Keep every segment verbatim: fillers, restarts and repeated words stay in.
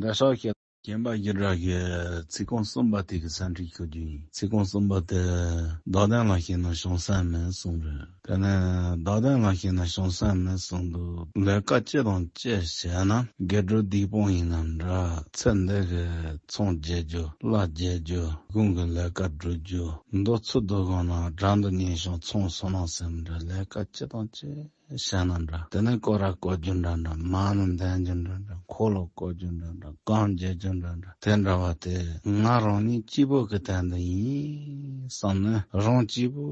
འདི་ཤོག་ཤེས། མཁྱེན་པ་ཡི་ར་གི་ཚིག་རྐང་གསུམ་པ་དེ་གི་ས་འགྲིག་ཤོད་རྒྱུ་ཡིན། ཚིག་རྐང་གསུམ་པ་དེ། བདག་དོན་ལ་ཞེན་ན་བྱང་སེམས་མིན་གསུངས་རེད། དེ་ནས་བདག་དོན་ལ་ཞེན་ན་བྱང་སེམས་མིན་གསུངས་འདུག་ལས་ཀ་ཅི་དང་ཅི་བྱས་ན་དགེ་སྒྲུབ་སྡིག་སྤོང་ཡིན་ན་འདྲ། ཚེ་འདི་གི་ཚོང་རྒྱག་རྒྱུ་གླ་རྒྱག་རྒྱུ་གཞུང་གི་ལས་ཀ་སྒྲུབ་རྒྱུ་འདི་ཚོ་སྡུག་གང་ན་དགྲ་འདི་ཉེན་བྱུང་ཚོང་སོང་ན་སེམས་འདྲ། ལས་ཀ་ཅི་དང་ཅི་བྱས་ན་འདྲ། དེ་ནས་སྐོར་ར་སྐོར་རྒྱུ་འདྲ་འདྲ། མ་ནི་འདོན་རྒྱུ་འདྲ་འདྲ། འཁོར་ལོ་སྐོར་རྒྱུ་འདྲ་འདྲ། གང་བྱེད་རྒྱུ་འདྲ་འདྲ། དེ་འདྲ་བ་དེ་ང་རང་ཉིད་གཅིག་པོ་གི་དོན་དུ་ཡིན་བསམ་ནས། རང་གཅིག་པོ་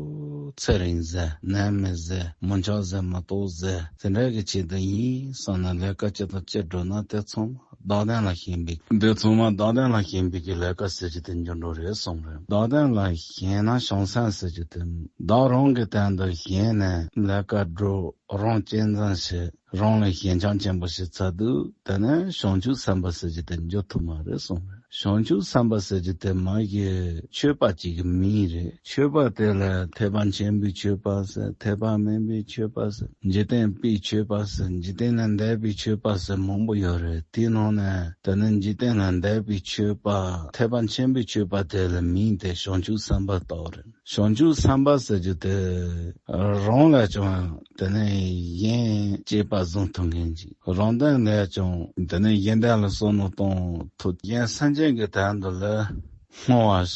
ཚེ་རིང་ཟེར། ནད་མེད་ཟེར། མི་འཆོར་ཟེར། མི་ལྟོགས་ཟེར། དེ་འདྲ་གི་ཆེད་དུ་ཡིན་བསམ་ནས་ལས་ཀ་ཅི་དང་ཅི་སྒྲུབ་ན་དེ་ཚང་མ་བདག་དོན་ལ་ཞེན་པའི། འདི་ཚང་མ་བདག་དོན་ལ་ཞེན་པའི་གི་ལས་ཀ་ཟེར་རྒྱུ་དེ་འགྱུར་འགྲོ་རེད་གསུངས་རེད། བདག་དོན་ལ་ཞེན་ན་བྱང་སེམས་ཟེར་རྒྱུ་དེ། བདག་རང་གི་དོན་དུ་ཞེན་ནས་ལས་ཀ་སྒྲུབ། རང་གཅེས་འཛིན་བྱེད། རང་ལ་ཞེན་ཆགས་ཆེན་པོ་ཞིག་ཚར་དུས། དེ་ནས་བྱང་ཆུབ་སེམས་དཔའ་ཟེར་རྒྱུ་དེ་འགྱུར་ཐུབ་མ་རེད་གསུངས་རེད། བྱང་ཆུབ་སེམས་དཔའ་ཟེར་རྒྱུ་དེ་མ་གི་ཆོས་པ་གཅིག་གི་མིང་རེད། ཆོས་པ་དེ་ལ་ཐེག་པ་ཆེན་པོའི་ཆོས་པ་ཟེར། ཐེག་པ་དམན་པའི་ཆོས་པ་ཟེར། འཇིག་རྟེན་པའི་ཆོས་པ་ཟེར། འཇིག་རྟེན་ལས་འདས་པའི་ཆོས་པ་ཟེར་མང་པོ་ཡོད་རེད། དེའི་ནང་ནས་དེ་ནི་འཇིག་རྟེན་ལས་འདས་པའི་ཆོས་པ། ཐེག་པ་ཆེན་པོའི་ཆོས་པ་དེ་ལ་མིང་དེ་བྱང་ཆུབ་སེམས་དཔའ་བཏགས་རེད། བྱང་ཆུབ་སེམས་དཔའ་ཟེར་རྒྱུ་དེ། རང་ལ་ཀྱང་དེ་ནས་གཞན་གཅེས་པར་བཟུང་ཐུབ་མཁན་ཅིག་རང་དོན་ལ་ཀྱང་དེ་ནས་གཞན་དོན་ལ་བསམ་བློ་གཏོང་ཐུབ། གཞན་སེམས་ཅན་གྱི་དོན་དུ་ལ་བསྔོ་བ་བྱེད།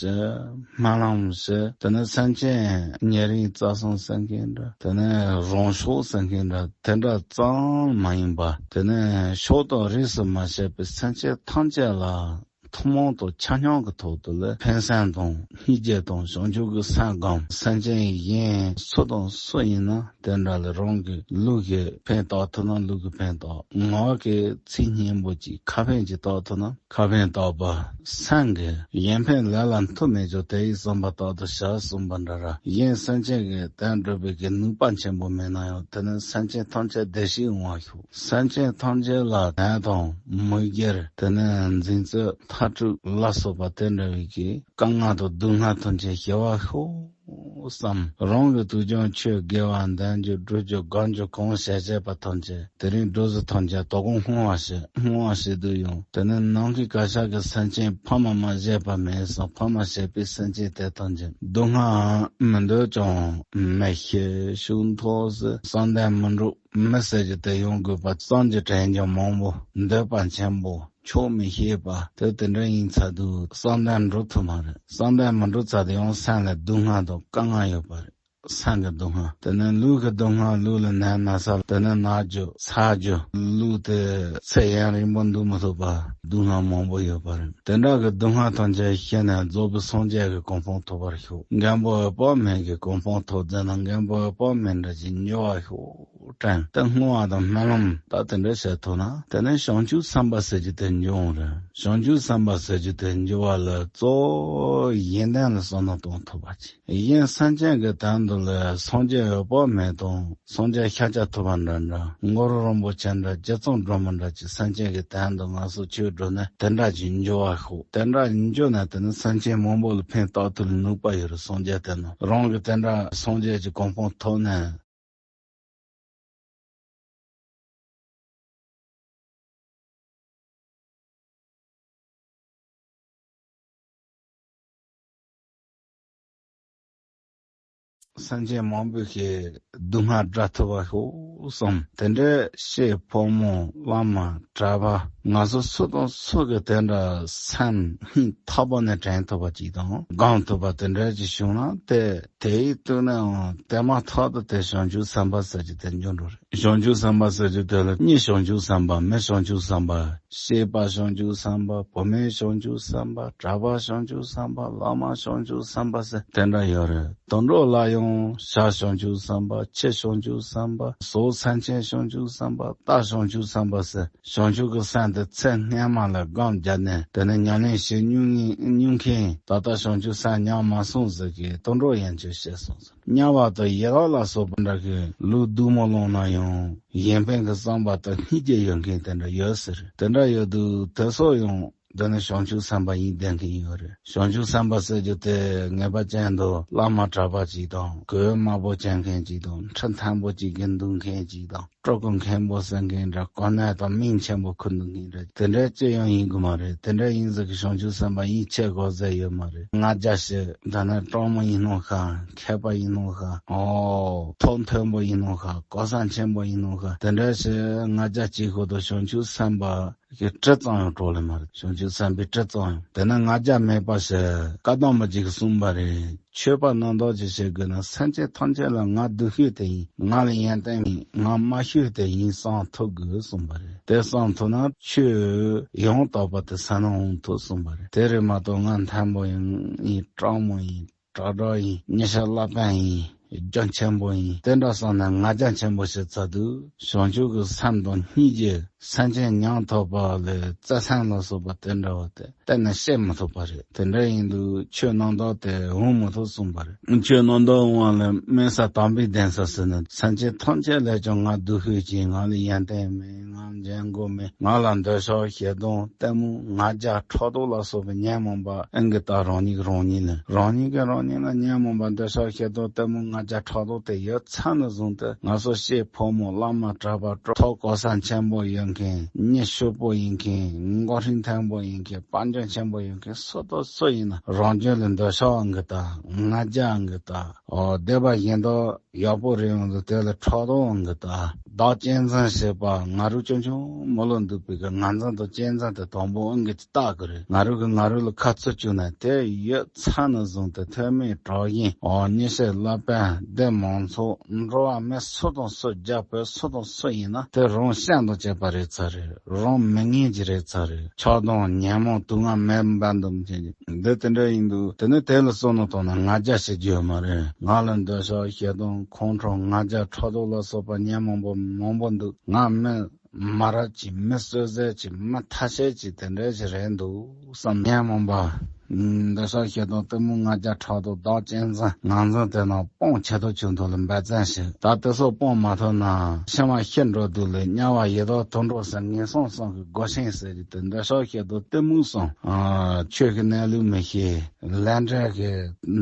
སྨོན་ལམ་བྱེད། དེ་ནས་སེམས་ཅན་ཉེ་རིང་རྩ་གསུམ་ཟེར་མཁན་འདྲ། དེ་ནས་རང་ཕྱོགས་ཟེར་མཁན་འདྲ། དེ་འདྲ་ཙམ་མ་ཡིན་པ། དེ་ནས་ཕྱོགས་དང་རིས་སུ་མ་ཆད་པའི་སེམས་ཅན་ཐམས་ཅད་ལ། ཐུན་མོང་དང་ཆ་སྙོམས་ཀྱི་ཐོག་ཏུ་ལ་ཕན་སེམས་དང་སྙིང་རྗེ་དང་བྱང་ཆུབ་ཀྱི་སེམས་སྒོམ། སེམས་ཅན་གཞན་སུ་དང་སུ་ཡིན་ན་དེ་འདྲ་ལ་རང་གི་ལུས་ཀྱི་ཕན་བཏགས་ཐུབ་ན་ལུས་ཀྱི་ཕན་བཏགས། ངག་གི་ཚིག་སྙན་པོ་ཅིག་ཁ་ཕན་ཅིག་བཏགས་ཐུབ་ན་ཁ་ཕན་བཏགས་པ། སེམས་ཀྱི་གཞན་ཕན་ལས་ལ་མཐུ་མེད་ཀྱང་དེ་ཡི་བསམ་པ་རྟག་ཏུ་བྱ་གསུངས་པ་འདྲ་ར། གཞན་སེམས་ཅན་གྱི་དོན་སྒྲུབ་པའི་གི་ནུས་པ་ཆེན་པོ་མེད་ན་ཡང་དེ་ནི་སེམས་ཅན་ཐམས་ཅད་བདེ་གཤེགས་འོང་བར་ཤོག་སེམས་ཅན་ཐམས་ཅད་ལ་ནད་དང་མུ་གེར་དེ་ནས་འཛིན་རྩོད་མཐར་ཐུག་ལ་སོགས་པ་དེ་འདྲ་བའི་གི་དཀའ་ངལ་དང་སྡུག་བསྔལ་ཐམས་ཅད་ཞི་བར་ཤོག་བསམ། རང་གི་དུས་ཀྱང་ཆོས་དགེ་བ་འདོན་རྒྱུ་སྒྲུབ་རྒྱུ་སྒོམ་རྒྱུ་གང་བྱས་བྱས་པ་ཐམས་ཅད་དེ་རིང་འགྲོ་ཟི་ཐམས་ཅད་དོ་དགོང་བསྔོ་བ་བྱེད། བསྔོ་བ་བྱེད་དུས་ཡང་དེ་ནི་ནམ་མཁའི་གར་ཞག་གི་སེམས་ཅན་ཕ་མ་མ་བྱས་པ་མེད་བསམ། ཕ་མ་བྱས་པའི་སེམས་ཅན་དེ་ཐམས་ཅད་སྡུག་བསྔལ་མི་འདོད་ཀྱང་མི་ཤེས་ཤུགས་མཐོ་ཟེར། བསམ་གཏན་མི་འགྲུབ། མི་ཟེར་རྒྱུ་དེ་ཡོང་དགོས་པ། བསམ་རྒྱུ་དྲན་རྒྱུ་མང་པོ། འདོད་པ་ཆེན་པོ། ཆོག་མི་ཤེས་པ་དེ་དེ་འདྲ་ཡིན་ཚར་དུས་བསམ་གཏན་འགྲུབ་ཐུབ་མ་རེད། བསམ་གཏན་མི་འགྲུབ་ཚར་དུས་ཡང་སེམས་ལ་སྡུག་བསྔལ་དང་དཀའ་ངལ་ཡོད་པ་རེད། སེམས་ཀྱི་སྡུག་བསྔལ། དེ་ནས་ལུས་ཀྱི་སྡུག་བསྔལ། ལུས་ལ་ནད་ན་ཚ། དེ་ནས་ན་རྒྱུ་ཚ་རྒྱུ། ལུས་དེ་ཚེ་ཡུན་རིང་པོ་འདུག་མི་ཐུབ་པ། སྡུག་བསྔལ་མང་པོ་ཡོད་པ་རེད། དེ་འདྲ་གི་སྡུག་བསྔལ་ཐམས་ཅད་ཞི་ནས་རྫོགས་པའི་སངས་རྒྱས་ཀྱི་གོ་འཕང་ཐོབ་པར་ཤོག་མགོན་པོ་འོད་དཔག་མེད་ཀྱི་གོ་འཕང་ཐོབ་མཛད་ན་མགོན་པོ་འོད་དཔག་མེད་འདྲ་ཞིག་འགྱུར་བར་ཤོག་དྲན། ད་བསྔོ་བ་དང་སྨོན་ལམ་ད་དེ་འདྲ་བྱས་ཐུབ་ན་དེ་ནས་བྱང་ཆུབ་སེམས་དཔའ་ཟེར་རྒྱུ་དེ་འབྱུང་རེད། བྱང་ཆུབ་སེམས་དཔའ་ཟེར་རྒྱུ་དེ་འབྱུང་བ་ལ་གཙོ་བོ་གཞན་དོན་ལ་བསམ་བློ་གཏོང་ཐུབ་པ་ཅིག་གཞན་སེམས་ཅན་གྱི་དོན་དུ་ལ་སངས་རྒྱས་འོད་དཔག་མེད་དང་སངས་རྒྱས་ཤཱཀྱ་ཐུབ་པ་འདྲ་འདྲ། གུ་རུ་རིན་པོ་ཆེ་འདྲ། རྗེ་བཙུན་སྒྲོལ་མ་འདྲ་ཅིག་སེམས་ཅན་གྱི་དོན་དུ་ང་ཚོ་ཆོས་སྒྲུབ་ནས་དེ་འདྲ་ཅིག་འབྱུང་བར་ཤོག་དེ་འདྲ་འབྱུང་ན་དེ་ནི་སེམས་ཅན་མང་པོ་ལ་ཕན་བཏགས་ཐུབ་ལ་ནུས་པ་ཡོད་རེད། སངས་རྒྱས་དེ་ནི་རང་གི་དེ་འདྲ་སངས་རྒྱས་ཀྱི་གོ་འཕང་ཐོབ་ནས། སེམས་ཅན་མང་པོ་ཞིག་སྡུག་བསྔལ་བྲལ་ཐུབ་པ་ཤོག་གསུངས། དེ་འདྲའི་སྐྱེས་ཕོ་མོ་བླ་མ་གྲྭ་པ་ང་ཚོ་སུ་དང་སུ་གི་དེ་འདྲ་སེམས་སྙིང་ཐག་པ་ནས་དྲན་ཐུབ་པ་ཅིག་དང་སྒོམ་ཐུབ་པ་དེ་འདྲ་ཅིག་བྱུང་ན་དེ་དེའི་སྟེང་ནའང་དེ་མ་ཐག་ཏུ་དེ་བྱང་ཆུབ་སེམས་དཔའ་ཟེར་རྒྱུ་དེ་འབྱུང་འགྲོ་རེད། བྱང་ཆུབ་སེམས་དཔའ་ཟེར་རྒྱུ་དེ་ལ་མྱི་བྱང་ཆུབ་སེམས་དཔའ། མི་བྱང་ཆུབ་སེམས་དཔའ། སྐྱེས་པ་བྱང་ཆུབ་སེམས་དཔའ། བུད་མེད་བྱང་ཆུབ་སེམས་དཔའ། གྲྭ་པ་བྱང་ཆུབ་སེམས་དཔའ། བླ་མ་བྱང་ཆུབ་སེམས་དཔའ་ཟེར་དེ་འདྲ་ཡོད་རེད། དུད་འགྲོ་ལ་ཡང་བྱ་བྱང་ཆུབ་སེམས་དཔའ། ཁྱི་བྱང་ཆུབ་སེམས་དཔའ། ཟོག་སེམས་ཅན་བྱང་ཆུབ་སེམས་དཔའ། རྟ་བྱང་ཆུབ་སེམས་དཔའ་ཟེར། བྱང་ཆུབ་ཀྱི་སེམས་དེ་ཚེ་སྔོན་མ་ལ་སྒོམ་བརྒྱབ་ནས་དེ་ནས་ཉམས་ལེན་བྱེད་མྱོང་མྱོང་མཁན། ད་ལྟ་བྱང་ཆུབ་སེམས་མྱོང་མ་སོང་ཟེར་གི་དུད་འགྲོ་ཡན་ཆོད་བཤད་སོང་ཟེར། དམྱལ་བ་དང་ཡི་དྭགས་ལ་སོགས་པ་འདྲ་གི་ལུས་སྡུག་མོ་བླངས་ན་ཡང་གཞན་ཕན་གྱི་བསམ་པ་དང་སྙིང་རྗེ་ཡོད་མཁན་དེ་འདྲ་ཡོད་ཟེར། དེ་འདྲ་ཡོད་དུས་དེ་ཚོ་ཡང་འདི་ནི་བྱང་ཆུབ་སེམས་དཔའ་ཡིན་བསྡད་མཁན་ཡོད་རེད། བྱང་ཆུབ་སེམས་དཔའ་ཟེར་རྒྱུ་དེ་ངེས་པ་ཅན་དུ་བླ་མ་གྲྭ་པ་ཅིག་དང་གོས་དམར་པོ་གྱོན་མཁན་ཅིག་དང་ཁྲི་མཐོན་པོ་ཅིག་གི་འདུག་མཁན་ཅིག་དང་། སྤྲུལ་སྐུ་མཁན་པོ་ཟེར་མཁན་འདྲ། གོ་གནས་དང་མིང་ཆེན་པོ་ཁུར་འདུག་མཁན་འདྲ། དེ་འདྲ་ཅི་ཡང་ཡིན་དགོས་མ་རེད། དེ་འདྲ་ཡིན་ཟིག་གི་བྱང་ཆུབ་སེམས་དཔའ་ཡིན་ཆེད་དགོས་ཟེར་ཡོད་མ་རེད། ང་རྒྱལ་ཞེ་ད་ནི་དྲང་མོ་ཡིན་ནོ་ཤ། མཁས་པ་ཡིན་ནོ་ཤ། ཨོ། ཐོག་མཐོན་པོ་ཡིན་ནོ་ཤ། གོ་ས་ཆེན་པོ་ཡིན་ནོ་ཤ། དེ་འདྲ་ཞེ་ང་རྒྱལ་ཅིག་ཤོད་དོ། བྱང་ཆུབ་སེམས་དཔའ་གི་དྲི་ཙམ་ཡང་བྲོ་ལེ་མ་རེད། བྱང་ཆུབ་སེམས་དཔའི་དྲི་ཙམ་ཡང་། དེ་ནི་ང་རྒྱལ་མེད་པ་ཞེ་བཀའ་གདམས་པ་ཅིག་གིས་གསུངས་པ་རེད། ཆོས་པ་རྣམ་དག་ཅིག་བྱེད་དགོས་ན། སེམས་ཅན་ཐམས་ཅད་ལ་ང་སྡུག་ཤོས་དེ་ཡིན། ང་ལ་ཡོན་ཏན་མེད། ང་དམའ་ཤོས་དེ་ཡིན་བསམ་ཐུབ་དགོས་གསུངས་པ་རེད། དེ་བསམ་ཐུབ་ན་ཆོས་ཡང་དག་པ་དེ་གསན་ན་འོང་ཐུབ་གསུངས་པ་རེད། དེ་རེད་མ་གཏོགས་ང་མཐོན་པོ་ཡིན། ཡིན། དྲང་མོ་ཡིན། དྲག་དྲག་ཡིན། མི་ཤ་ལ་པན་ཡིན། རྒྱ་ཆེན་པོ་ཡིན། དེ་འདྲ་བསམ་ན་ང་རྒྱལ་ཆེན་པོ་བྱེད་ཚར་དུས་བྱང་ཆུབ་ཀྱི་སེམས་དང་སྙིང་རྗེ། སེམས་ཅན་ཉམ་ཐག་པ་ལ་བརྩེ་སེམས་ལ་སོགས་པ་དེ་འདྲ་བ་དེ་གཏན་ནས་བཤད་མི་ཐུབ་པ་རེད། དེ་འདྲ་ཡིན་དུས་ཆོས་རྣམ་དག་དེ་འོང་མི་ཐུབ་གསུངས་པ་རེད། ཆོས་རྣམ་དག་འོང་བ་ལ་དམན་ས་དམ་པའི་གདེང་ས་ཟེར་ན། སེམས་ཅན་ཐམས་ཅད་ལས་ཀྱང་ང་སྡུག་ཤོས་ཀྱི། ང་ལ་ཡོན་ཏན་མེད། ང་འཇོན་གོ་མེད། ང་ལ་འདོད་ཆགས་ཞེ་སྡང་གཏི་མུག་ང་རྒྱལ་ཕྲག་དོག་ལ་སོགས་པའི་ཉོན་མོངས་པ་ཨང་གི་ད་རང་ཉིད་རང་ཉིད་ལ། རང་ཉིད་ཀྱིས་རང་ཉིད་ལ་ཉོན་མོངས་པ་འདོད་ཆགས་ཞེ་སྡང་གཏི་མུག་ང་རྒྱལ་ཕྲག་དོག་དེ་ཡོད་ཚར་ནས་བཟུང་སྟེ། ང་ཚོ་གཤེགས་ཕོ་མོ་བླ་མ་གྲྭ་པ་གྲོགས་ཐོག་གོ་ས་ཆེན་པོ་ཡོད་མཁན། མྱི་ཤོད་པོ་ཡིན་མཁན། མགོ་རིང་མཐོན་པོ་ཡིན་མཁན། དཔལ་འབྱོར་ཆེན་པོ་ཡོད་མཁན། སུ་དང་སུ་ཡིན་ན་རང་རྒྱུད་ལ་འདོད་ཆགས་ཨང་གི་ད། ང་རྒྱལ་ཨང་གི་ད། ཨོ། སྡེ་པ་གཞན་དག་ཡག་པོ་རེད་ཡོང་དུས་དེ་ལ་ཕྲག་དོག་ཨང་གི་ད། བདག་གཅེས་འཛིན་ཞེས་པ་ང་རུ་ཆུང་ཆུང་མོ་ལ་འདུག་པའི་གི་ང་འཛིན་དང་གཅེས་འཛིན་དེ་དང་པོ་ཨང་གི་བཏགས་གི་རེད། ང་རུ་གི་ང་རུ་ལ་ཁ་ཚུར་བཅུག་ན་དེ་ཡོད་ཚར་ནས་བཟུང་སྟེ་ཐོན་མིའི་གྲོགས་གཞན། ཨོ། མྱི་ཤ་ལ་པན། སྡེ་མང་ཚོགས། འགྲོ་བ་མི་སུ་དང་སུ། རྒྱ་བོད་སུ་དང་སུ་ཡིན་ན་དེ་རང་བཤན་དང་བཅས་པ་རེད་ཚར་རེད། རང་མི་ངན་གྱི་རེད་ཚར་རེད། ཆགས་སྡང་ཉོན་མོངས་དུག་ལྔ་མེ་འབར་འདུམ་བྱེད་ཀྱི་འདི་དེ་འདྲ་ཡིན་དུས། དེ་ནི་དེ་ལ་བསམ་བློ་བཏང་ན་ང་རྒྱལ་བྱེད་རྒྱུ་ཡོད་མ་རེད། ང་ལ་འདོད་ཆགས་ཞེ་སྡང་ཁོང་ཁྲོ་ང་རྒྱལ་ཕྲག་དོག་ལ་སོགས་པ་ཉོན་མོངས་པ་མང་པོ་འདུག་ང་མི་མ་རབས་ཅིག་མི་བསོད་ཟད་ཅིག་མི་ཐ་ཤལ་ཅིག་དེ་འདྲ་ཞིག་རེད་འདུག་བསམ། ཉོན་མོངས་པ། འདོད་ཆགས་ཞེ་སྡང་གཏི་མུག་ང་རྒྱལ་ཕྲག་དོག་བདག་གཅེས་འཛིན་ང་འཛིན་དེ་རྣམས་སྤོང་ཆེད་དུ་ཆུང་དུ་ལ་འབད་བརྩོན་ཞིག་ད་དེ་སོགས་སྤོང་མ་ཐུབ་ན་ཕྱི་མ་ཤི་འགྲོ་དུས་ལ་དམྱལ་བ་ཡི་དྭགས་དུད་འགྲོ་ཟེར་ངན་སོང་གསུམ་གྱི་སྒོ་ཆེན་ཟེར་གྱི་དེ། འདོད་ཆགས་ཞེ་སྡང་གཏི་མུག་གསུམ། ཨ། ཆོས་ཀྱི་གནས་ལུགས་མི་ཤེས། ལས་འབྲས་ཀྱི་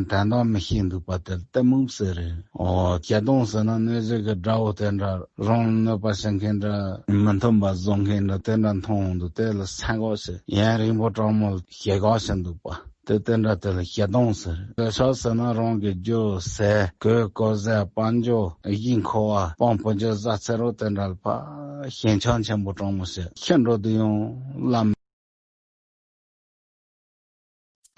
དོན་དག་མི་ཤེས་འདུག་པ་དེ་གཏི་མུག་ཟེར་རེད། ཨོ། ཞེ་སྡང་ཟེར་ན་གནོད་བྱེད་ཀྱི་དགྲ་བོ་དེ་འདྲ། རང་གནོད་པ་བྱེད་མཁན་འདྲ། མི་མཐུན་པ་བཟོ་མཁན་འདྲ། དེ་འདྲ་མཐོང་འོང་དུས་དེ་ལ་སེམས་ཁོག་ཞིག་ཡུན་རིང་པོ་གྲང་མོ་ཞེ་སྡང་ཞིག་འདུག་པ། དེ་དེ་འདྲ་དེ་ལ་ཞེ་སྡང་ཟེར། འདོད་ཆགས་ཟེར་ན་རང་གི་རྒྱུ་ཟས་གོས་གོས་ཟས་དཔལ་འབྱོར་གཞིས་འཁོར་བ་སྤང་བུ་རྒྱུ་བཟའ་ཚེ་རོགས་དེ་འདྲ་ལ་ཕར་ཞེན་ཆགས་ཆེན་པོ་གྲང་མོ་ཞིག་ཤི་འགྲོ་དུས་ཡང་བླ་མ།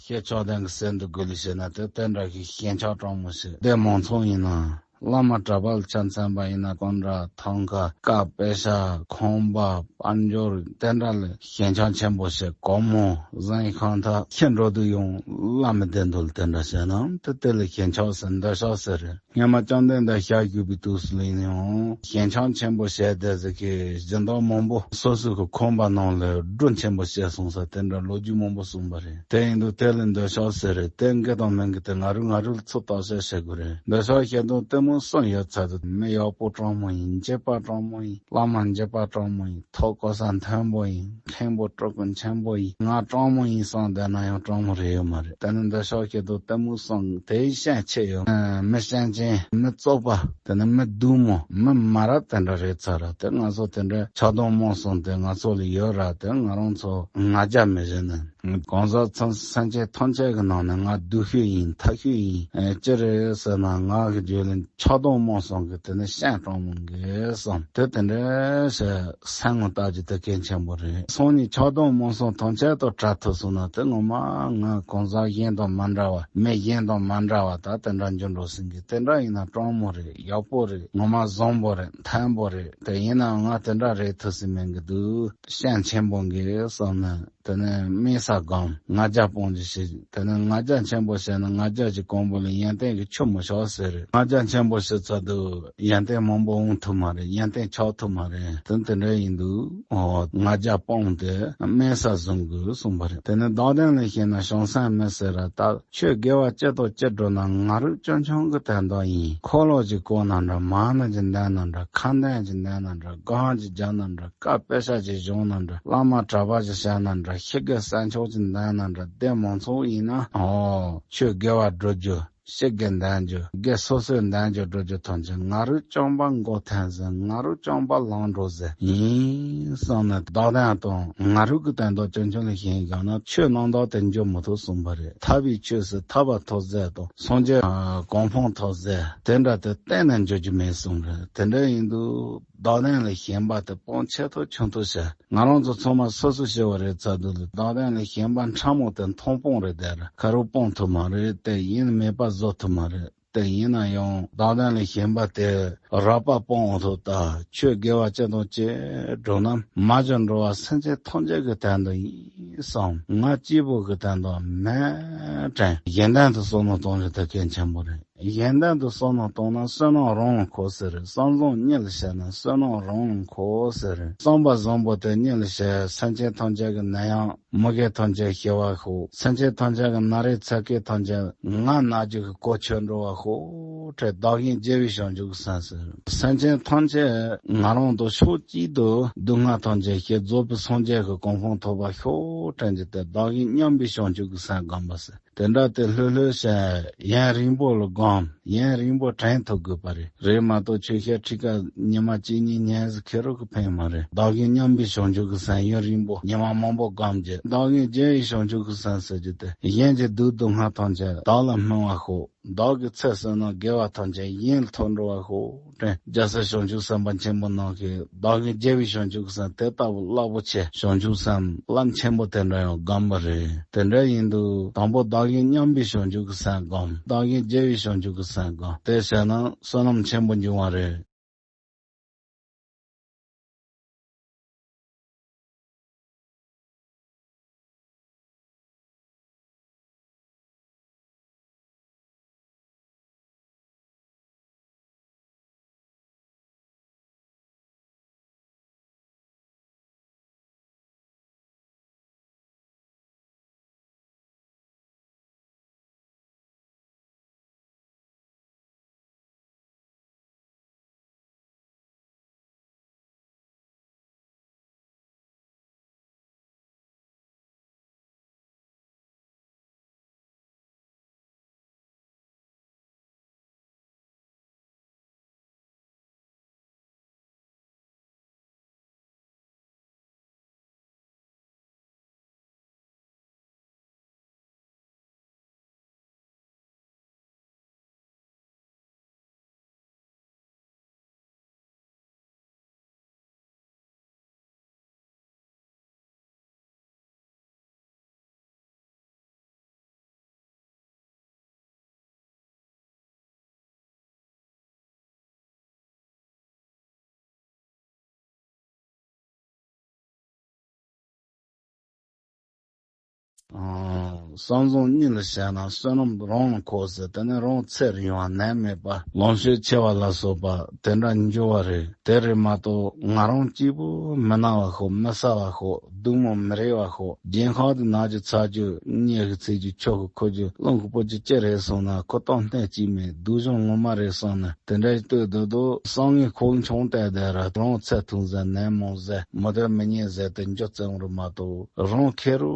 ཤེས་ཆགས་ལྡན་གྱི་སེམས་འདུ་དགོས་ལས་བྱས་ན་དེ་དེ་འདྲ་གི་ཞེན་ཆགས་གྲང་མོ་ཞིག་སྡེ་མང་ཚོགས་ཡིན་ན། བླ་མ་གྲྭ་པ་ལ་ཆ་མཚོན་པ་ཡིན་ན་གང་འདྲ་ཐང་ཀ་ཀ་པེ་ཤ་ཁང་པ་དཔལ་འབྱོར་དེ་འདྲ་ལ་ཞེན་ཆགས་ཆེན་པོ་བྱེད། གོར་མོ་ཟན་ཁང་ཐག་ཁྱེར་འགྲོ་དུས་ཡང་བླ་མའི་སྡེ་འདུ་ལ་དེ་འདྲ་བྱས་ན་དེ་དེ་ལ་ཞེན་ཆགས་ཟེར། འདོད་ཆགས་ཟེར། སྔོན་མ་བཅོམ་ལྡན་འདས་ཞལ་བཞུགས་པའི་དུས་སུ་ལ་ཡིན་ཡང་ཞེན་ཆགས་ཆེན་པོ་བྱས་བསྡད་ཟིག་གི་སྦྱིན་བདག་མང་པོ་སོ་སོ་གི་ཁང་པ་ནང་ལ་སྦྲུལ་ཆེན་པོ་བྱས་སོང་ས་དེ་འདྲ་ལོ་རྒྱུས་མང་པོ་གསུངས་པ་རེད། དེ་ཡིན་དུས་དེ་ལ་འདོད་ཆགས་ཟེར་རེད། དེ་འགལ་དང་མི་འགལ་དེ་ང་རུ་ང་རུ་ལ་ཚུར་བརྟག་དཔྱད་བྱེད་དགོས་རེད། འདོད་ཆགས་ཞེ་སྡང་གཏི་མུག་གསུམ་ཡོད་ཚར་དུས་མི་ཡག་པོ་གྲང་མོ་ཡིན། སྐྱིད་པ་གྲང་མོ་ཡིན། བླ་མ་འཇིགས་པ་གྲང་མོ་ཡིན། ཐོག་གོ་ས་མཐོན་པོ་ཡིན། མཁན་པོ་སྤྲུལ་སྐུ་ཆེན་པོ་ཡིན། ང་གྲང་མོ་ཡིན་བསམ་བསྡད་ན་ཡང་གྲང་མོ་རེད་ཡོད་མ་རེད། དེ་ནི་འདོད་ཆགས་ཞེ་སྡང་གཏི་མུག་གསུམ་དེའི་ཤན་ཆད་ཡོད། ཨ། མི་ཤན་ཅན། མི་བཙོག་པ། དེ་ནི་མི་སྡུག་མོ། མི་མ་རབས་དེ་འདྲ་རེད་ཚར་ར། དེ་ང་ཚོ་དེ་འདྲའི་ཆགས་སྡང་རྨོངས་གསུམ་དེ་ང་ཚོ་ལ་ཡོད་ར། དེ་ང་རང་ཚོ་ང་རྒྱལ་མི་བྱེད་ནི། གང་ཟག་ཚང་སེམས་ཅན་ཐམས་ཅད་ཀྱི་ནང་ནས་ང་སྡུག་ཤོས་ཡིན། ཐ་ཤོས་ཡིན། ཨེ། ཅི་རེད་ཟེར་ན་ང་གི་རྒྱུད་ལ་ཆགས་སྡང་རྨོངས་གསུམ་གྱི་དེ་ནི་ཤན་གྲང་མོ་འགས་སམ། དེ་དེ་འདྲའི་ཞིག་སེམས་ངོ་ལྟ་རྒྱུ་དེ་གལ་ཆེན་པོ་རེད། སང་ཉིན་ཆགས་སྡང་རྨོངས་གསུམ་ཐམས་ཅད་དང་བྲལ་ཐུབ་སོང་ན་དེ་ངོ་མ་ང་གང་ཟག་གཞན་དང་མ་འདྲ་བ། མི་གཞན་དང་མ་འདྲ་བ་ད་དེ་འདྲ་འགྱུར་འགྲོ་སྲིད་གི། དེ་འདྲ་ཡིན་ན་གྲང་མོ་རེད། ཡག་པོ་རེད། ངོ་མ་བཟང་པོ་རེད། མཐོན་པོ་རེད། དེ་ཡིན་ནའང་ང་དེ་འདྲ་རེད་ཐུབ་སྲིད་མེད་གི་འདུག་ཤན་ཆེན་པོ་འགས་སམ་ནས། དེ་ནས་དམན་ས་སྒོམ། ང་རྒྱལ་སྤོང་རྒྱུ་བྱེད། དེ་ནས་ང་རྒྱལ་ཆེན་པོ་བྱས་ན་ང་རྒྱལ་གྱི་གོང་བུ་ལ་ཡོན་ཏན་གྱི་ཆུ་མི་ཆགས་ཟེར་རེད། ང་རྒྱལ་ཆེན་པོ་བྱེད་ཚར་དུས་ཡོན་ཏན་མང་པོ་འོང་ཐུབ་མ་རེད། ཡོན་ཏན་ཆགས་ཐུབ་མ་རེད། དེ་དེ་འདྲ་ཡིན་དུས། ཨོ། ང་རྒྱལ་སྤོང་སྟེ་དམན་ས་བཟུང་དགོས་གསུངས་པ་རེད། དེ་ནས་བདག་དོན་ལ་བྱས་ན་བྱང་སེམས་མི་ཟེར་ར། ད་ཆོས་དགེ་བ་ཅི་དང་ཅི་སྒྲུབ་ན་ང་རུ་སྐྱོན་ཆུང་གི་དོན་དག་ཡིན། འཁོར་ལོ་གཅིག་བསྐོར་ན་འདྲ། མ་ཎི་གཅིག་འདོན་ན་འདྲ། ཁ་འདོན་གཅིག་འདོན་ན་འདྲ། སྒོམ་གཅིག་རྒྱབ་ན་འདྲ། བཀའ་པེ་ཤག་གཅིག་གཞུང་ན་འདྲ། བླ་མ་གྲྭ་པ་གཅིག་བྱས་ན་འདྲ། ཤི་དགེ་གསོག་འཆོག་གཅིག་འདོན་ན་འདྲ། སྡེ་མང་ཚོགས་ཡིན་ན། ཨོ། ཆོས་དགེ་བ་སྒྲུབ་རྒྱུ། ཕྱི་དགེ་འདོན་རྒྱུ། དགེ་སོ་སོའི་འདོན་རྒྱུ་སྒྲུབ་རྒྱུ་ཐམས་ཅད་ང་རོས་རྐྱང་པ་འགོག་ཐལ་ཟེར། ང་རོས་རྐྱང་པ་ལམ་འགྲོ་ཟེར་ཡིན་བསམ་ནས། བདག་དོན་དང་ང་རོས་ཀྱི་དོན་དག་ཅུང་ཅུང་ལ་ཞེན་བཞག་ན་ཆོས་རྣམ་དག་དེ་འགྱུར་མི་ཐུབ་གསུངས་པ་རེད། ཐར་པའི་ཆོས་སུ་ཐར་པ་ཐོབ་ཟེར་དང་། སངས་རྒྱས་གོ་འཕང་ཐོབ་ཟེར། དེ་འདྲ་དེ་གཏན་ནས་འགྱུར་རྒྱུ་མེད་གསུངས་རེད། དེ་འདྲ་ཡིན་དུས་བདག་དོན་ལ་ཞེན་པ་དེ་སྤང་ཆེ་ཐུབ་ཆུང་ཐུབ་བྱས། ང་རང་ཚོ་ཚང་མ་སོ་སོ་ཤེས་པ་རེད་ཚར་དུས་ལ། བདག་དོན་ལ་ཞེན་པ་ཕྲ་མོ་དེ་མཐོང་སྤང་རེད། དེ་ར་ཁ་རུ་སྤང་ཐུབ་མ་རེད། དེ་ཡིན་མེད་པ་བཟོ་ཐུབ་མ་རེད། དེ་ཡིན་ན་ཡང་བདག་དོན་ལ་ཞེན་པ་དེ་རགས་པ་སྤང་འོང་ཐུབ་ད། ཆོས་དགེ་བ་ཅི་དང་ཅི་སྒྲུབ་ན་མ་གྱུར་འགྲོ་བ་སེམས་ཅན་ཐམས་ཅད་ཀྱི་དོན་དུ་ཡིན་བསམ། ང་གཅིག་པུ་གི་དོན་དུ་མེད་དྲན། གཞན་དོན་དུ་བསམ་བློ་གཏོང་རྒྱུ་དེ་གལ་ཆེན་པོ་རེད། གཞན་དོན་དུ་བསམ་བློ་བཏང་ན་བསོད་ནམས་རང་ལ་འཁོར་ཟེར་རེད། བསམ་བཟང་གཉིས་ལ་བྱས་ན་བསོད་ནམས་རང་ལ་འཁོར་ཟེར་རེད། བསམ་པ་བཟང་པོ་དེ་གཉིས་ལ་བྱས། སེམས་ཅན་ཐམས་ཅད་ཀྱི་ནད་ཡམས་མུ་གེ་ཐམས་ཅད་ཞི་བར་ཤོག་སེམས་ཅན་ཐམས་ཅད་ཀྱི་ན་རེ་ཚ་གེ་ཐམས་ཅད་ང་ན་རྒྱུ་གི་གོ་ཆོད་འགྲོ་བར་ཤོག་བདག་གཞན་བརྗེ་བའི་བྱང་ཆུབ་ཀྱི་སེམས་ཟེར། སེམས་ཅན་ཐམས་ཅད་ང་རང་དང་ཕྱོགས་གཅིག་ཏུ་སྡུག་བསྔལ་ཐམས་ཅད་ཞི། རྫོགས་པའི་སངས་རྒྱས་ཀྱི་གོ་འཕང་ཐོབ་པར་ཤོག་དྲན་གྱི་དེ་བདག་གཞན་མཉམ་པའི་བྱང་ཆུབ་ཀྱི་སེམས་སྒོམ་པ་ཟེར། དེ་འདྲ་དེ་ལྷོད་ལྷོད་བྱས་ཡུན་རིང་པོ་ལ་སྒོམ། ཡུན་རིང་པོ་དྲན་ཐུབ་དགོས་པ་རེད། རེད་མ་གཏོགས་ཆོས་བཤད་ཁྲི་ཀ་ཉི་མ་གཅིག་གཉིས་ཉལ་ཟིག་ཁེ་རོ་གི་ཕན་མ་རེད། བདག་གཞན་མཉམ་པའི་བྱང་ཆུབ་ཀྱི་སེམས་ཡུན་རིང་པོ་ཉི་མ་མང་པོ་སྒོམ་རྒྱུ། བདག་གཞན་བརྗེ་བའི་བྱང་ཆུབ་ཀྱི་སེམས་ཟེར་རྒྱུ་དེ་གཞན་གྱི་སྡུག་སྡུག་བསྔལ་ཐམས་ཅད་བདག་ལ་སྨིན་པར་ཤོག་བདག་གི་ཚེ་བསོད་ནམས་དགེ་བ་ཐམས་ཅད་གཞན་ལ་ཐོབ་འགྲོ་བར་ཤོག་དྲན། རྒྱལ་སྲས་བྱང་ཆུབ་སེམས་དཔའ་ཆེན་པོ་རྣམས་ཀྱིས་བདག་གཞན་བརྗེ་བའི་བྱང་ཆུབ་ཀྱི་སེམས་དེ་ལྟ་བུ་རླབས་པོ་ཆེ། བྱང་ཆུབ་སེམས་རླབས་ཆེན་པོ་དེ་འདྲ་ཡང་སྒོམ་པ་རེད། དེ་འདྲ་ཡིན་དུས་དང་པོ་བདག་གཞན་མཉམ་པའི་བྱང་ཆུབ་ཀྱི་སེམས་སྒོམ། བདག་གཞན་བརྗེ་བའི་བྱང་ཆུབ་ཀྱི་སེམས་སྒོམ། དེ་བྱས་ན་བསོད་ནམས་ཆེན་པོ་འབྱུང་བ་རེད། བསམ་བཟང་གཉིས་ལ་བྱས་ན་བསོད་ནམས་རང་ལ་འཁོར་ཟེར། དེ་ནས་རང་ཚེ་རིང་བ་ནད་མེད་པ་ལོངས་སྤྱོད་ཆེ་བ་ལ་སོགས་པ་དེ་འདྲ་འབྱུང་བ་རེད། དེ་རེད་མ་གཏོགས་ང་རང་གཅིག་པུ་མི་ན་བ་ཤོག་མི་ས་བ་ཤོག་སྡུག་མོ་མི་རེ་བ་ཤོག་རྒྱན་ཁང་དུ་ན་རྒྱུ་ཚ་རྒྱུ་གཉིད་ཀྱི་ཚིག་རྒྱུ་ཆོག་གི་ཁོ་རྒྱུ་རླུང་གི་པོ་རྒྱུ་ཅི་རེད་སོང་ན་ཁོ་ཏོག་སྣེ་གཅིག་མེད་སྡུག་སྦྱོང་ངོ་མ་རེད་སོང་ན། དེ་འདྲའི་ལྟོས་སྡོད་དུས་བསམ་ངན་ཁོག་ཆུང་བལྟས་བསྡད་ར་རང་ཚེ་ཐུང་ཟེར་ནད་མང་ཟེར་མི་འདོད་མི་ཉན་ཟེར་དེ་འཇོག་བཙན་རུ་མ་གཏོགས་རང་ཁེ་རུ་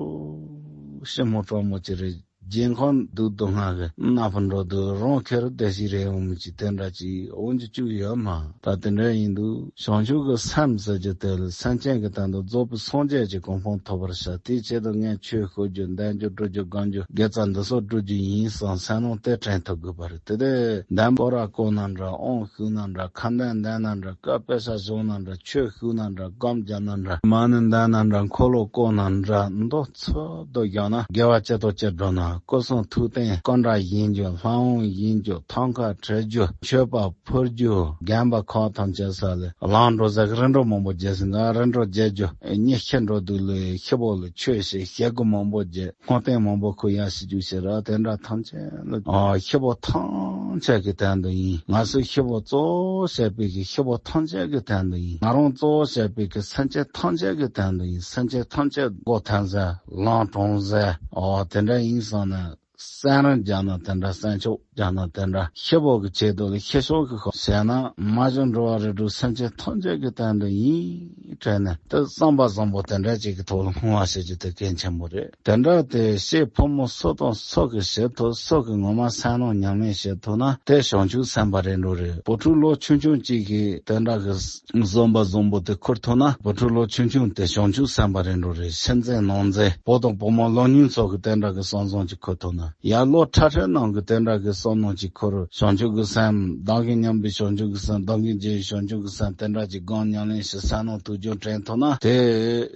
ཤི་མོ་གྲོགས་མོ་ཅི་རེད། རྒྱལ་ཁམས་སྡུག་སྡུག་ང་གི་གནའ་ཕུ་འགྲོ་དུས་རང་ཁེ་རུ་བདེ་ཞིག་རེད་འོང་མི་ཅི་དེ་འདྲ་ཅིག་འོང་རྒྱུ་བཅུག་ཡོད་མ། ད་དེ་འདྲ་ཡིན་དུས་བྱང་ཆུབ་ཀྱི་སེམས་ཟེར་རྒྱུ་དེ་ལ་སེམས་ཅན་གྱི་དོན་དུ་རྫོགས་པའི་སངས་རྒྱས་ཀྱི་གོ་འཕང་ཐོབ་པར་བྱ། དེའི་ཆེད་དུ་ངས་ཆོས་ཞུ་རྒྱུ་འདོན་རྒྱུ་སྒྲུབ་རྒྱུ་སྒོམ་རྒྱུ་དགེ་རྩ་འདི་ཚོ་སྒྲུབ་རྒྱུ་ཡིན་བསམ་སེམས་ནང་དེ་དྲན་ཐུབ་དགོས་པ་རེད། དེ་དེ་འདོན་པོ་ར་བསྐོར་ན་འདྲ་དབང་ཞུས་ན་འདྲ་ཁ་འདོན་འདོན་ན་འདྲ་བཀའ་དཔེ་ཆ་བཞག་ན་འདྲ་ཆོས་ཞུས་ན་འདྲ་སྒོམ་རྒྱབ་ན་འདྲ་མ་ཎི་འདོན་ན་འདྲ་འཁོར་ལོ་བསྐོར་ན་འདྲ་མདོ་ཚོ་དོ་བཞག་ན་དགེ་བ་ཅི་དང་ཅི་སྒྲུབ་ན་སྐུ་གསུང་ཐུགས་རྟེན་སྐུ་འདྲ་བཞེངས་རྒྱུ་ལྷ་དབང་བཞེངས་རྒྱུ་ཐང་ཀ་བྲི་རྒྱུ་མཆོད་པ་ཕུལ་རྒྱུ་རྒན་པ་ཁག་ཐམས་ཅད་ས་ལ་ལང་འགྲོ་ཟེར་གི་རི་འགྲོ་མང་པོ་རྒྱས་ཟིན་ག་རི་འགྲོ་རྒྱས་རྒྱུ་ཉི་ཤི་འགྲོ་དུས་ལ་ཤི་བོ་ལ་ཆོས་བཤད་ཞེ་དགུ་མང་པོ་རྒྱས། སྔོ་རྟེན་མང་པོ་ཁུར་ཡ་ཤི་རྒྱུ་ཞེ་ར་དེ་འདྲ་ཐམས་ཅད་ལ་ཨ་ཤི་བོ་ཐམས་ཅད་ཀྱི་དོན་དུ་ཡིན། ང་ཚོས་ཤི་བོ་གཙོ་བོ་བྱས་པའི་གི་ཤི་བོ་ཐམས་ཅད་ཀྱི་དོན་དུ་ཡིན། ང་རང་གཙོ་བོ་བྱས་པའི་གི་སེམས་ཅན་ཐམས་ཅད་ཀྱི་དོན་དུ་ཡིན། སེམས་ཅན་ཐམས་ཅད་མགོ་ཐོན་ཟེར་ལང་གྲོང་ཟེར་ཨོ་དེ་འདྲ་ཡིན་སོང་ན། སེམས་རང་རྒྱ་ན་དེ་འདྲ་སེམས་ཆོག་ རྒྱག་ན་དེ་འདྲ་ཤི་བོ་གི་ཆེད་དུ་ལ་ཤི་ཤོག་གི་ཁོ་བྱས་ན་མ་བྱུང་འགྲོ་བ་རིགས་དྲུག་སེམས་ཅན་ཐམས་ཅད་ཀྱི་སྟེང་དུ་ཡིན་དྲན་ནས་དེ་བསམ་པ་བཟང་པོ་དེ་འདྲ་ཅིག་གི་ཐོག་ལ་སྔོན་བ་ཞེས་རྒྱུ་དེ་གལ་ཆེན་པོ་རེད། དེ་འདྲ་དེ་ཤི་ཕོ་མོ་སུ་དང་སུ་གི་བྱེད་ཐུབ་སུ་གི་ངོ་མ་སེམས་ནང་ཉམས་ལེན་བྱེད་ཐུབ་ན་དེ་བྱང་ཆུབ་སེམས་དཔའ་རེད་འགྲོ་རེད། བུ་ཕྲུག་ལོ་ཆུང་ཆུང་ཅིག་གི་དེ་འདྲ་གི་བསམ་པ་བཟང་པོ་དེ་འཁུར་ཐུབ་ན་བུ་ཕྲུག་ལོ་ཆུང་ཆུང་དེ་བྱང་ཆུབ་སེམས་དཔའ་རེད་འགྲོ་རེད། ཤི་འཛིན་ནང་འཛིན་བུ་དང་བུ་མོ་ལོ་ཉུང་ཚོ་གི་དེ་འདྲ་གི་བསམ་བཟང་ཅིག་འཁུར་ཐུབ་ན་ཡར་ལོ་ཁྲ་ཁྲའི་ནང་གི་དེ་འདྲ་གི་བསམ་ནང་ཅིག་འཁུར་བྱང་ཆུབ་ཀྱི་སེམས་བདག་གིས་མཉམ་པའི་བྱང་ཆུབ་ཀྱི་སེམས་བདག་གིས་བརྗེད་པའི་བྱང་ཆུབ་ཀྱི་སེམས་དེ་འདྲ་ཅིག་སྒོམ་ཉམས་ལེན་ཞིག་སེམས་ནང་དུག་སྦྱོར་དྲན་ཐུབ་ན་དེ་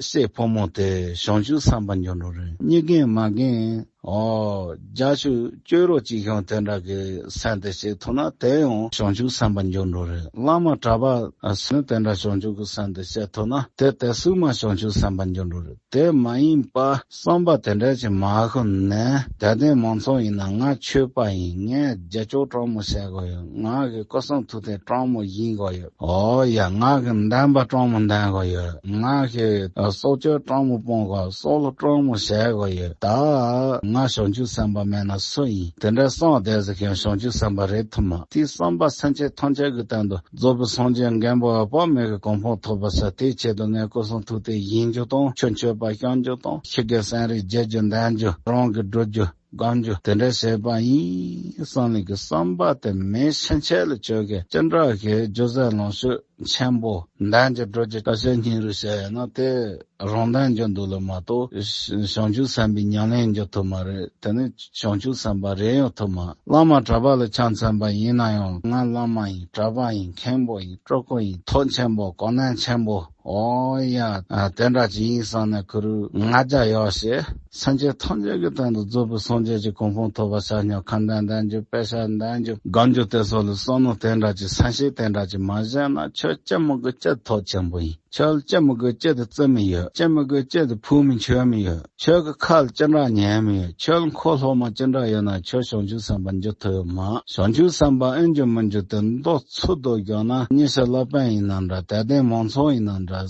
ཤི་ཕོ་མོ་དེ་བྱང་ཆུབ་སེམས་དཔའ་འགྱུར་འགྲོ་རེད། གཉིས་རྒན་མ་རྒན། ཨོ། རྒྱ་ཆུ་སྐྱོ་རོ་གཅིག་ཤང་དེ་འདྲ་གི་སེམས་དེ་ཞིག་ཐུབ་ན་དེ་ཡང་བྱང་ཆུབ་སེམས་དཔའ་འགྱུར་འགྲོ་རེད། བླ་མ་གྲྭ་པ་ཨ་སུ་ནི་དེ་འདྲ་བྱང་ཆུབ་ཀྱི་སེམས་དེ་ཞིག་ཐུབ་ན་དེ་དེ་སུ་མ་བྱང་ཆུབ་སེམས་དཔའ་འགྱུར་འགྲོ་རེད། དེ་མ་ཡིན་པ་བསམ་པ་དེ་འདྲ་ཅིག་མ་ཤོང་ནས་དད་ལྡན་མང་ཚོགས་ཡིན་ན་ང་ཆོས་པ་ཡིན། ངས་རྒྱ་སྐྱོར་དྲང་མོ་བྱེད་དགོས་ཡོད། ང་གི་སྐུ་གསུང་ཐུགས་རྟེན་དྲང་མོ་ཡིན་དགོས་ཡོད། ཨོ་ཡ། ང་གི་འདམ་པ་སྤྲང་མོ་འདམ་གོ་ཡོད། ང་གི་ཨ་སྲོག་གཅོད་སྤྲང་མོ་སྤོང་གོ། སྲོག་ལ་སྤྲང་མོ་བྱེད་གོ་ཡོད། ད་ང་བྱང་ཆུབ་སེམས་དཔའ་མེད་ན་སུ་ཡིན། དེ་འདྲ་བསམ་བསྡད་ཟེར་མཁན་བྱང་ཆུབ་སེམས་དཔའ་རེད་ཐུབ་མ། དེའི་བསམ་པ་སེམས་ཅན་ཐམས་ཅད་ཀྱི་སྟེང་དུ་རྫོགས་པའི་སངས་རྒྱས་མགོན་པོ་དཔག་མེད་ཀྱི་གོ་འཕང་ཐོབ་པར་བྱ། དེའི་ཆེད་དུ་ངས་སྐུ་གསུང་ཐུགས་རྟེན་ཡིན་རྒྱུ་དང་ཆོས་མཆོད་པ་བཤམ་རྒྱུ་དང་ཤི་དགེ་སེམས་རིག་བརྗེད་རྒྱུ་འདམ་རྒྱུ་རང་གི་སྒྲུབ་རྒྱུ། སྒོམ་རྒྱུ་དེ་འདྲ་བྱས་པ་ཡིན་བསམ་ལེ་གི་བསམ་པ་དེ་མེད་ཕྱིན་ཆད་ལ་ཆོས་ཀྱི་ཅི་འདྲ་གི་རྒྱུ་ཟས་ལོངས་སྤྱོད་ཆེན་པོ་འདམ་གྱི་སྒྲུབ་ཀྱི་བཀའ་བཤད་སྙིང་རུས་བྱས་ཡོད་ན་དེ་རང་འདམ་རྒྱུ་འདུག་ལ་མ་གཏོགས་བྱང་ཆུབ་སེམས་དཔའི་ཉམས་ལེན་རྒྱུ་ཐུབ་མ་རེད། དེ་ནི་བྱང་ཆུབ་སེམས་དཔའ་རེད་ཡང་ཐུབ་མ། བླ་མ་གྲྭ་པ་ལ་ཆ་མཚོན་པ་ཡིན་ན་ཡང་ང་བླ་མ་ཡིན། གྲྭ་པ་ཡིན། མཁན་པོ་ཡིན། སྤྲུལ་སྐུ་ཡིན། ཐུགས་ཆེན་པོ། གོ་གནས་ཆེན་པོ། ཨོ་ཡ། ཨ་དེ་འདྲ་ཅིག་ཡིན་བསམ་ནས་ཁུ་རུ་ང་རྒྱལ་ཡོད་ཞེས་སེམས་ཅན་ཐམས་ཅད་ཀྱི་སྟེང་དུ་རྫོགས་པའི་སངས་རྒྱས་ཀྱི་གོ་འཕང་ཐོབ་པར་བྱ་སྙམ་ཁ་འདོན་འདོན་རྒྱུ་དཔེ་ཆ་འདོན་རྒྱུ་སྒོམ་རྒྱུ་དེ་སོགས་ལ་བསམ་མནོ་དེ་འདྲ་ཅིག་སེམས་ཤེས་དེ་འདྲ་ཅིག་མ་བྱས་ན་ཁྱོད་ཅི་མོ་གི་ཅི་ཐོབ་ཆེན་པོ་ཡིན། ཁྱོད་ལ་ཅི་མོ་གི་ཅི་དེ་བརྩི་མི་ཡོད། ཅི་མོ་གི་ཅི་དེ་ཕུགས་མི་འཆོལ་མི་ཡོད། ཁྱོད་ཀྱི་ཁ་ལ་ཅི་འདྲ་ཉན་མི་ཡོད། ཁྱོད་ལ་ཁོ་སློབ་མ་ཅི་འདྲ་ཡོད་ན་ཁྱོད་བྱང་ཆུབ་སེམས་དཔའ་འགྱུར་ཐུབ་ཡོད་མ། བྱང་ཆུབ་སེམས་དཔའ་ཨེ་འགྱུར་མི་འགྱུར་དེ་མདོ་ཚུལ་དུ་བཞག་ན་ཉི་ཤུ་ལོ་པཎ་ཡིན་ནམ་འདྲ། དད་ལྡན་མང་ཚོགས་ཡིན་ནམ་འདྲ།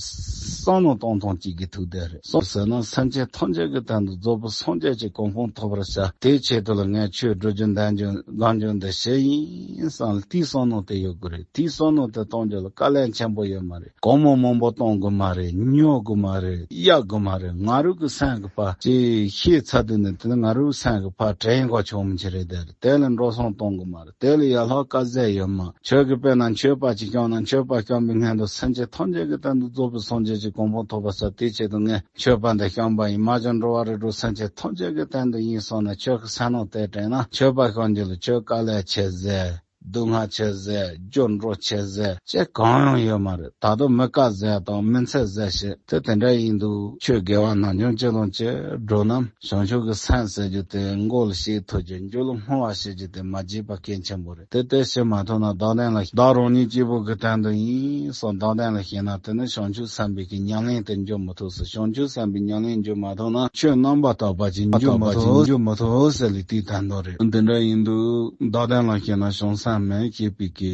བསམ་མནོ་གཏོང་སྟངས་གཅིག་གི་ཐུགས་བདེ་རེད། སོང་ཟེར་ན་སེམས་ཅན་ཐམས་ཅད་ཀྱི་སྟེང་དུ་རྫོགས་པའི་སངས་རྒྱས་ཀྱི་གོ་འཕང་ཐོབ་པར་བྱ། དེའི་ཆེད་དུ་ལ་ངས་ཆོས་སྒྲུབ་རྒྱུ་འདོན་རྒྱུ་སྒོམ་རྒྱུ་འདི་བྱེད་ཡིན་བསམ་ལ་དེའི་བསམ་མནོ་དེ་ཡོད་དགོས་རེད། དེའི་བསམ་མནོ་དེ་གཏོང་རྒྱུ་ལ་དཀའ་ལས་ཆེན་པོ་ཡོད་མ་རེད། སྒོར་མོ་མང་པོ་གཏོང་དགོས་མ་རེད། ཉོ་དགོས་མ་རེད། གཡར་དགོས་མ་རེད། ང་རང་གི་སེམས་ཀྱི་ཕར་ཅིག་ཤེས་ཚར་དུས་ནས་དེ་ནི་ང་རང་གི་སེམས་ཀྱི་ཕར་དྲན་དགོས་ཆོག་མི་ཅི་རེད། དེ་རེད། དེ་ལ་འགྲོ་སོང་གཏོང་དགོས་མ་རེད། དེ་ལ་ཡར་ལྷག་དཀའ་ཟས་ཡོད་མ། ཁྱོད་ཀྱི་དཔེར་ན་མཆོད་པ་ཅིག་བཤམས་ན་མཆོད་པ་བཤམས་པའི་སྔོན་དུ་སེམས་ཅན་ཐམས་ཅད་ཀྱི་སྟེང་དུ་རྫོགས་པའི་སངས་རྒྱས་ཀྱི་གོ་འཕང་ཐོབ་པར་བྱ། དེའི་ཆེད་དུ་ངས་མཆོད་པ་འདི་བཤམས་པ་ཡིན། མ་བྱུང་འགྲོ་བ་རིགས་དྲུག་སེམས་ཅན་ཐམས་ཅད་ཀྱི་སྟེང་དུ་ཡིན་བསམ་ནས་ཁྱོད་ཀྱི་སེམས་ནང་དེ་དྲན་ན་མཆོད་པ་བཤམས་རྒྱུ་ལ་ཁྱོད་དཀའ་ལས་ཆེ་ཟེར། སྡུག་བསྔལ་ཆེ་ཟེར། སྐྱོ་འགྲོ་ཆེ་ཟེར། ཅི་གང་ཡང་ཡོད་མ་རེད། ད་དུང་མི་དཀའ་ཟེར་དང་མི་འཚེར་ཟེར་ཞེས་དེ་དེ་འདྲ་ཡིན་འདུག་ཆོས་དགེ་བ་རྣམས་ཀྱང་ཅི་ལོང་ཅི་སྒྲུབ་རྣམས་བྱང་ཆུབ་ཀྱི་སེམས་ཟེར་རྒྱུ་དེ་མགོ་ལ་ཞིག་ཐུག་རྒྱུ། མཇུག་ལ་བསྔོ་བ་ཞེས་རྒྱུ་དེ་མ་བརྗེད་པ་གལ་ཆེན་པོ་རེད། དེ་དེ་ཞིག་མ་ཐུབ་ན་བདག་དོན་ལ་བདག་རང་ཉིད་གཅིག་པུ་གི་སྟེང་དུ་ཡིན་སོགས་བདག་དོན་ལ་ཞེན་ན་དེ་ནི་བྱང་ཆུབ་སེམས་དཔའི་གི་ཉམས་ལེན་དེ་འགྱུར་མི་ཐུབ་ཟེར། བྱང་ཆུབ་སེམས་དཔའི་ཉམས་ལེན་འགྱུར་མ་ཐུབ་ན་ཆོས་རྣམ་པར་དག་པ་ཅིག་འགྱུར་མི་ཐུབ། འགྱུར་མི་ཐུབ་ཟེར་ལས་དེའི་དོན་དག་རེད། འདི་འདྲ་ཡིན་འདུག་བདག་དོན་ལ་ཞེན་ན་བྱང་སེམས་མེད་ཅེས་པའི་གི་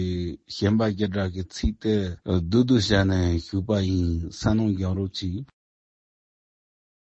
ཞེན་པ་བརྒྱད་དགྲ་གི་ཚིག་དེ་བསྡུས་བསྡུས་བྱས་ནས་ཞུས་པ་ཡིན། བསམ་མནོ་རྒྱག་རོགས་གྱིས།